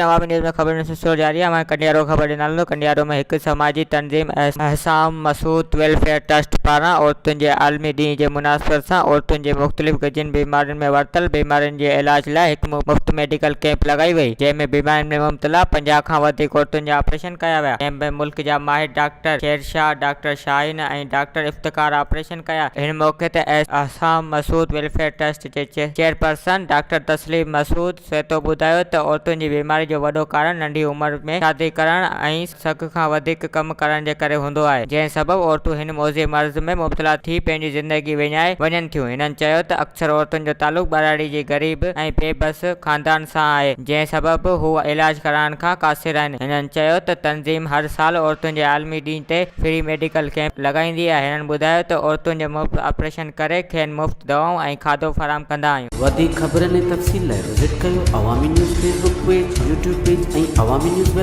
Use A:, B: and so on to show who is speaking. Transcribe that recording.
A: ناظرين عوامي نيوز ۾ خبرن جو سلسلو جاري آهي اوهان کي ڪنڊيارو خبر ڏيندا هلون ته ڪنڊيارو ۾ هڪ سماجي تنظيم احسام مسعود ويلفيئر ٽرسٽ پاران عورتن جي عالمي ڏينهن جي مناسبت سان عورتن جي مختلف ڳجهين بيمارين ۾ ورتل بيمارين جي علاج لاء هڪ مفت ميڊيڪل ڪئمپ لڳائي وئي جنهن ۾ بيمارين ۾ مبتلا 50 کان وڌيڪ عورتن جا آپريشن ڪيا ويا ڪئمپ ۾ ملڪ جا ماهر doctor Sher Shah doctor Shaheen ۽ doctor Iftikhar operation ڪيا هن موقعي تي احسام مسعود ويلفيئر ٽرسٽ جي چيئرپرسن ڊاڪٽر تسليم مسعود سهتو ٻڌايو ته عورتن جي بيماري جو وڏو ڪارڻ ننڍي عمر ۾ شادي ڪرڻ ۽ سگهه کان وڌيڪ ڪم ڪرڻ جي ڪري هوندو آهي، جنهن سبب عورتون هن موذي مرض ۾ مبتلا ٿي پنهنجي زندگي وڃائي وڃن ٿيون. هنن چيو ته اڪثر عورتن جو تعلق ٻهراڙي جي غريب ۽ بي بس خاندان سان آهي، جنهن سبب هو علاج ڪرائڻ کان قاصر آهن. هنن چيو ته تنظيم هر سال عورتن جي عالمي ڏينهن تي فري ميڊيڪل ڪئمپ لڳائيندي آهي. هنن ٻڌايو ته عورتن جو مفت آپريشن ڪري کين مفت دوائون ۽ کاڌو فراهم ڪندا آهيون.
B: وڌيڪ خبرن ۽ تفصيل لاء وزٽ ڪيو Awami news Facebook page, YouTube page ۽ Awami news web.